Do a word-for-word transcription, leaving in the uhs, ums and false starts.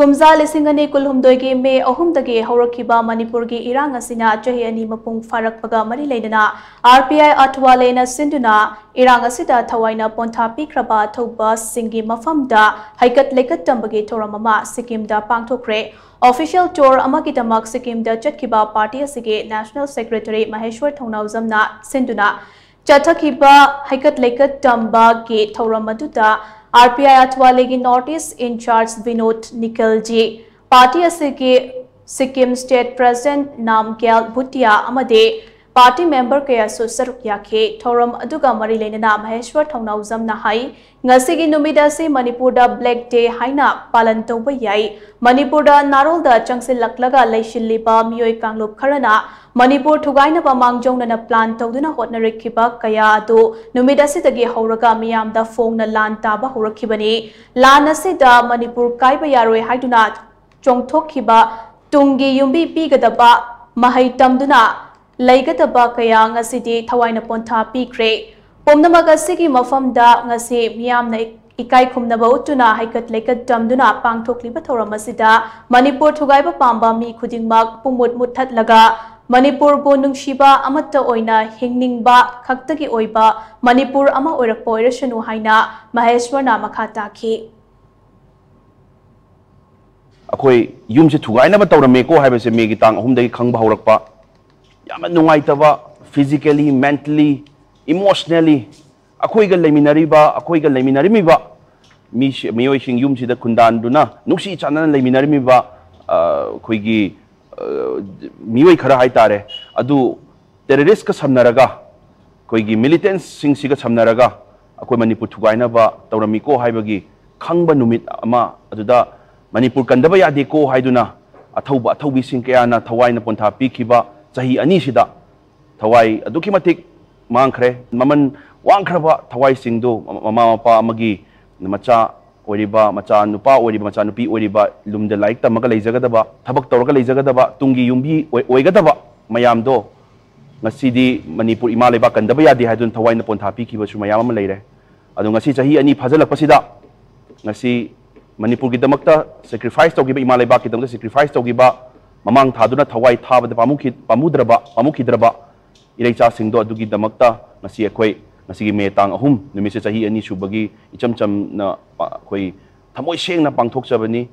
ꯀꯨꯝꯖꯥ ꯂꯤꯁꯤꯡ ꯑꯅꯤ ꯀꯨꯟꯍꯨꯝꯗꯣꯏꯒꯤ ꯃꯦ ꯑꯍꯨꯝꯗꯒꯤ ꯍꯧꯔꯛꯈꯤꯕ ꯃꯅꯤꯄꯨꯔꯒꯤ ꯏꯔꯥꯡ ꯑꯁꯤꯅ ꯆꯍꯤ ꯑꯅꯤ ꯃꯄꯨꯡ ꯐꯥꯔꯛꯄꯒ ꯃꯔꯤ ꯂꯩꯅꯅ ꯑꯥꯔ ꯄꯤ ꯑꯥꯏ ꯑꯊꯋꯥꯂꯦꯅ ꯁꯤꯟꯗꯨꯅ ꯏꯔꯥꯡ ꯑꯁꯤꯗ ꯊꯋꯥꯏꯅ ꯄꯣꯟꯊꯥ ꯄꯤꯈ꯭ꯔꯕ ꯑꯊꯧꯕꯁꯤꯡꯒꯤ ꯃꯐꯝꯗ ꯍꯩꯀꯠ ꯂꯩꯀꯠ ꯇꯝꯕꯒꯤ ꯊꯧꯔꯝ ꯑꯃ ꯁꯤꯛꯀꯤꯝꯗ ꯄꯥꯡꯊꯣꯛꯈ꯭ꯔꯦ꯫ Official tour ꯑꯃꯒꯤꯗꯃꯛ ꯁꯤꯛꯀꯤꯝꯗ ꯆꯠꯈꯤꯕ ꯄꯥꯔꯇꯤ ꯑꯁꯤꯒꯤ National Secretary ꯃꯍꯦꯁ꯭ꯋꯔ ꯊꯧꯅꯥꯎꯖꯝꯅ ꯁꯤꯟꯗꯨꯅ ꯆꯠꯊꯈꯤꯕ ꯍꯩꯀꯠ ꯂꯩꯀꯠ ꯇꯝꯕꯒꯤ ꯊꯧꯔꯝ ꯑꯗꯨꯗ ꯑꯥꯔ ꯄꯤ ꯑꯥꯏ ꯑꯊꯋꯥꯂꯦꯒꯤ North East in charge Binod Nikalji, party ꯑꯁꯤꯒꯤ ꯁꯤꯛꯀꯤꯝ State President ꯅꯥꯝꯒ꯭ꯌꯥꯜ ꯚꯨꯇꯤꯌꯥ ꯑꯃꯗꯤ ꯄꯥꯔꯇꯤ ꯃꯦꯝꯕꯔ ꯀꯌꯥꯁꯨ ꯁꯔꯨꯛ ꯌꯥꯈꯤ꯫ ꯊꯧꯔꯝ ꯑꯗꯨꯒ ꯃꯔꯤ ꯂꯩꯅꯅ ꯃꯍꯦꯁ꯭ꯋꯔ ꯊꯧꯅꯥꯎꯖꯝꯅ ꯍꯥꯏ, ꯉꯁꯤꯒꯤ ꯅꯨꯃꯤꯠ ꯑꯁꯤ ꯃꯅꯤꯄꯨꯔꯗ Black Day ꯍꯥꯏꯅ ꯄꯥꯂꯟ ꯇꯧꯕ ꯌꯥꯏ꯫ ꯃꯅꯤꯄꯨꯔꯗ ꯅꯥꯔꯣꯜꯗ ꯆꯪꯁꯤꯜꯂꯛꯂꯒ ꯂꯩꯁꯤꯜꯂꯤꯕ ꯃꯤꯑꯣꯏ ꯀꯥꯡꯂꯨꯞ ꯈꯔꯅ ꯃꯅꯤꯄꯨꯔ ꯊꯨꯒꯥꯏꯅꯕ ꯃꯥꯡꯖꯧꯅꯅ plan ꯇꯧꯗꯨꯅ ꯍꯣꯠꯅꯔꯛꯈꯤꯕ ꯀꯌꯥ ꯑꯗꯨ ꯅꯨꯃꯤꯠ ꯑꯁꯤꯗꯒꯤ ꯍꯧꯔꯒ ꯃꯤꯌꯥꯝꯗ ꯐꯣꯡꯅ ꯂꯥꯟ ꯇꯥꯕ ꯍꯧꯔꯛꯈꯤꯕꯅꯤ꯫ ꯂꯥꯟ ꯑꯁꯤꯗ ꯃꯅꯤꯄꯨꯔ ꯀꯥꯏꯕ ꯌꯥꯔꯣꯏ ꯍꯥꯏꯗꯨꯅ ꯆꯣꯡꯊꯣꯛꯈꯤꯕ ꯇꯨꯡꯒꯤ ꯌꯨꯝꯕꯤ ꯄꯤꯒꯗꯕ, ꯃꯍꯩ ꯇꯝꯗꯨꯅ ꯂꯩꯒꯗꯕ ꯀꯌꯥ ꯉꯁꯤꯗꯤ ꯊꯋꯥꯏꯅ ꯄꯣꯟꯊꯥ ꯄꯤꯈ꯭ꯔꯦ꯫ ꯄꯨꯝꯅꯃꯛ ꯑꯁꯤꯒꯤ ꯃꯐꯝꯗ ꯉꯁꯤ ꯃꯤꯌꯥꯝꯅ ꯏꯀꯥꯏ ꯈꯨꯝꯅꯕ ꯎꯠꯇꯨꯅ ꯍꯩꯀꯠ ꯂꯩꯀꯠ ꯇꯝꯗꯨꯅ ꯄꯥꯡꯊꯣꯛꯂꯤꯕ ꯊꯧꯔꯝ ꯑꯁꯤꯗ ꯃꯅꯤꯄꯨꯔ ꯊꯨꯒꯥꯏꯕ ꯄꯥꯝꯕ ꯃꯤ ꯈꯨꯗꯤꯡꯃꯛ ꯄꯨꯡꯃꯨꯠ ꯃꯨꯠꯊꯠꯂꯒ ꯃꯅꯤꯄꯨꯔꯕꯨ ꯅꯨꯡꯁꯤꯕ ꯑꯃꯠꯇ ꯑꯣꯏꯅ ꯍꯤꯡꯅꯤꯡꯕ ꯈꯛꯇꯒꯤ ꯑꯣꯏꯕ ꯃꯅꯤꯄꯨꯔ ꯑꯃ ꯑꯣꯏꯔꯛꯄ ꯑꯣꯏꯔꯁꯅꯨ ꯍꯥꯏꯅ ꯃꯍꯦꯁ꯭ꯋꯔꯅ ꯃꯈꯥ ꯇꯥꯈꯤ꯫ ꯑꯩꯈꯣꯏ ꯌꯨꯝꯁꯦ ꯊꯨꯒꯥꯏꯅꯕ ꯇꯧꯔꯝꯃꯦꯀꯣ ꯍꯥꯏꯕꯁꯦ ꯃꯦꯒꯤ ꯇꯥꯡ ꯑꯍꯨꯝꯗꯒꯤ ꯈꯪꯕ ꯍꯧꯔꯛꯄ꯫ ꯌꯥꯝꯅ ꯅꯨꯡꯉꯥꯏꯇꯕ, physically, mentally, emotionally, ꯑꯩꯈꯣꯏꯒ ꯂꯩꯃꯤꯟꯅꯔꯤꯕ, ꯑꯩꯈꯣꯏꯒ ꯂꯩꯃꯤꯟꯅꯔꯝꯃꯤꯕ ꯃꯤ, ꯃꯤꯑꯣꯏꯁꯤꯡ ꯌꯨꯝꯁꯤꯗ ꯈꯨꯟꯗꯥꯟꯗꯨꯅ ꯅꯨꯡꯁꯤ ꯆꯥꯟꯅꯅ ꯂꯩꯃꯤꯟꯅꯔꯝꯃꯤꯕ, ꯑ, ꯑꯩꯈꯣꯏꯒꯤ, ꯑ, ꯃꯤꯑꯣꯏ ꯈꯔ ꯍꯥꯏꯇꯥꯔꯦ, ꯑꯗꯨ terrorist ꯀ ꯁꯝꯅꯔꯒ, ꯑꯩꯈꯣꯏꯒꯤ militants ꯁꯤꯡꯁꯤꯒ ꯁꯝꯅꯔꯒ ꯑꯩꯈꯣꯏ ꯃꯅꯤꯄꯨꯔ ꯊꯨꯒꯥꯏꯅꯕ ꯇꯧꯔꯝꯃꯤꯀꯣ ꯍꯥꯏꯕꯒꯤ ꯈꯪꯕ ꯅꯨꯃꯤꯠ ꯑꯃ, ꯑꯗꯨꯗ ꯃꯅꯤꯄꯨꯔ ꯀꯟꯗꯕ ꯌꯥꯗꯦꯀꯣ ꯍꯥꯏꯗꯨꯅ ꯑꯊꯧꯕ ꯑꯊꯧꯕꯤꯁꯤꯡ ꯀꯌꯥꯅ ꯊꯋꯥꯏꯅ ꯄꯣꯟꯊꯥ ꯄꯤꯈꯤꯕ ꯆꯍꯤ ꯑꯅꯤꯁꯤꯗ ꯊꯋꯥꯏ ꯑꯗꯨꯛꯀꯤ ꯃꯇꯤꯛ ꯃꯥꯡꯈ꯭ꯔꯦ꯫ ꯃꯃꯜ ꯋꯥꯡꯈ꯭ꯔꯕ ꯊꯋꯥꯏꯁꯤꯡꯗꯨ ꯃꯃꯥ ꯃꯄꯥ ꯑꯃꯒꯤ ꯃꯆꯥ ꯑꯣꯏꯔꯤꯕ, ꯃꯆꯥ ꯅꯨꯄꯥ ꯑꯣꯏꯔꯤꯕ, ꯃꯆꯥ ꯅꯨꯄꯤ ꯑꯣꯏꯔꯤꯕ, ꯌꯨꯝꯗ ꯂꯥꯏꯔꯤꯛ ꯇꯝꯃꯒ ꯂꯩꯖꯒꯗꯕ, ꯊꯕꯛ ꯇꯧꯔꯒ ꯂꯩꯖꯒꯗꯕ, ꯇꯨꯡꯒꯤ ꯌꯨꯝꯕꯤ ꯑꯣꯏ-, ꯑꯣꯏꯒꯗꯕ ꯃꯌꯥꯝꯗꯣ ꯉꯁꯤꯗꯤ ꯃꯅꯤꯄꯨꯔ ꯏꯃꯥ ꯂꯩꯕꯥꯛ ꯀꯟꯗꯕ ꯌꯥꯗꯦ ꯍꯥꯏꯗꯨꯅ ꯊꯋꯥꯏꯅ ꯄꯣꯟꯊꯥ ꯄꯤꯈꯤꯕꯁꯨ ꯃꯌꯥꯝ ꯑꯃ ꯂꯩꯔꯦ꯫ ꯑꯗꯣ ꯉꯁꯤ ꯆꯍꯤ ꯑꯅꯤ ꯐꯥꯖꯤꯜꯂꯛꯄꯁꯤꯗ ꯉꯁꯤ ꯃꯅꯤꯄꯨꯔꯒꯤꯗꯃꯛꯇ sacrifice ꯇꯧꯈꯤꯕ, ꯏꯃꯥ ꯂꯩꯕꯥꯛꯀꯤꯗꯃꯛꯇ sacrifice ꯇꯧꯈꯤꯕ, ꯃꯃꯥꯡ ꯊꯥꯗꯨꯅ ꯊꯋꯥꯏ ꯊꯥꯕꯗ ꯄꯥꯝꯃꯨꯈꯤ-, ꯄꯥꯝꯃꯨꯗ꯭ꯔꯕ, ꯄꯥꯝꯃꯨꯈꯤꯗ꯭ꯔꯕ ꯏꯔꯩꯆꯥꯁꯤꯡꯗꯣ, ꯑꯗꯨꯒꯤꯗꯃꯛꯇ ꯉꯁꯤ ꯑꯩꯈꯣꯏ, ꯉꯁꯤꯒꯤ ꯃꯦ ꯇꯥꯡ ꯑꯍꯨꯝ ꯅꯨꯃꯤꯠꯁꯦ ꯆꯍꯤ ꯑꯅꯤ ꯁꯨꯕꯒꯤ ꯏꯆꯝ ꯆꯝꯅ ꯄ-, ꯑꯩꯈꯣꯏ ꯊꯃꯣꯏ ꯁꯦꯡꯅ ꯄꯥꯡꯊꯣꯛꯆꯕꯅꯤ꯫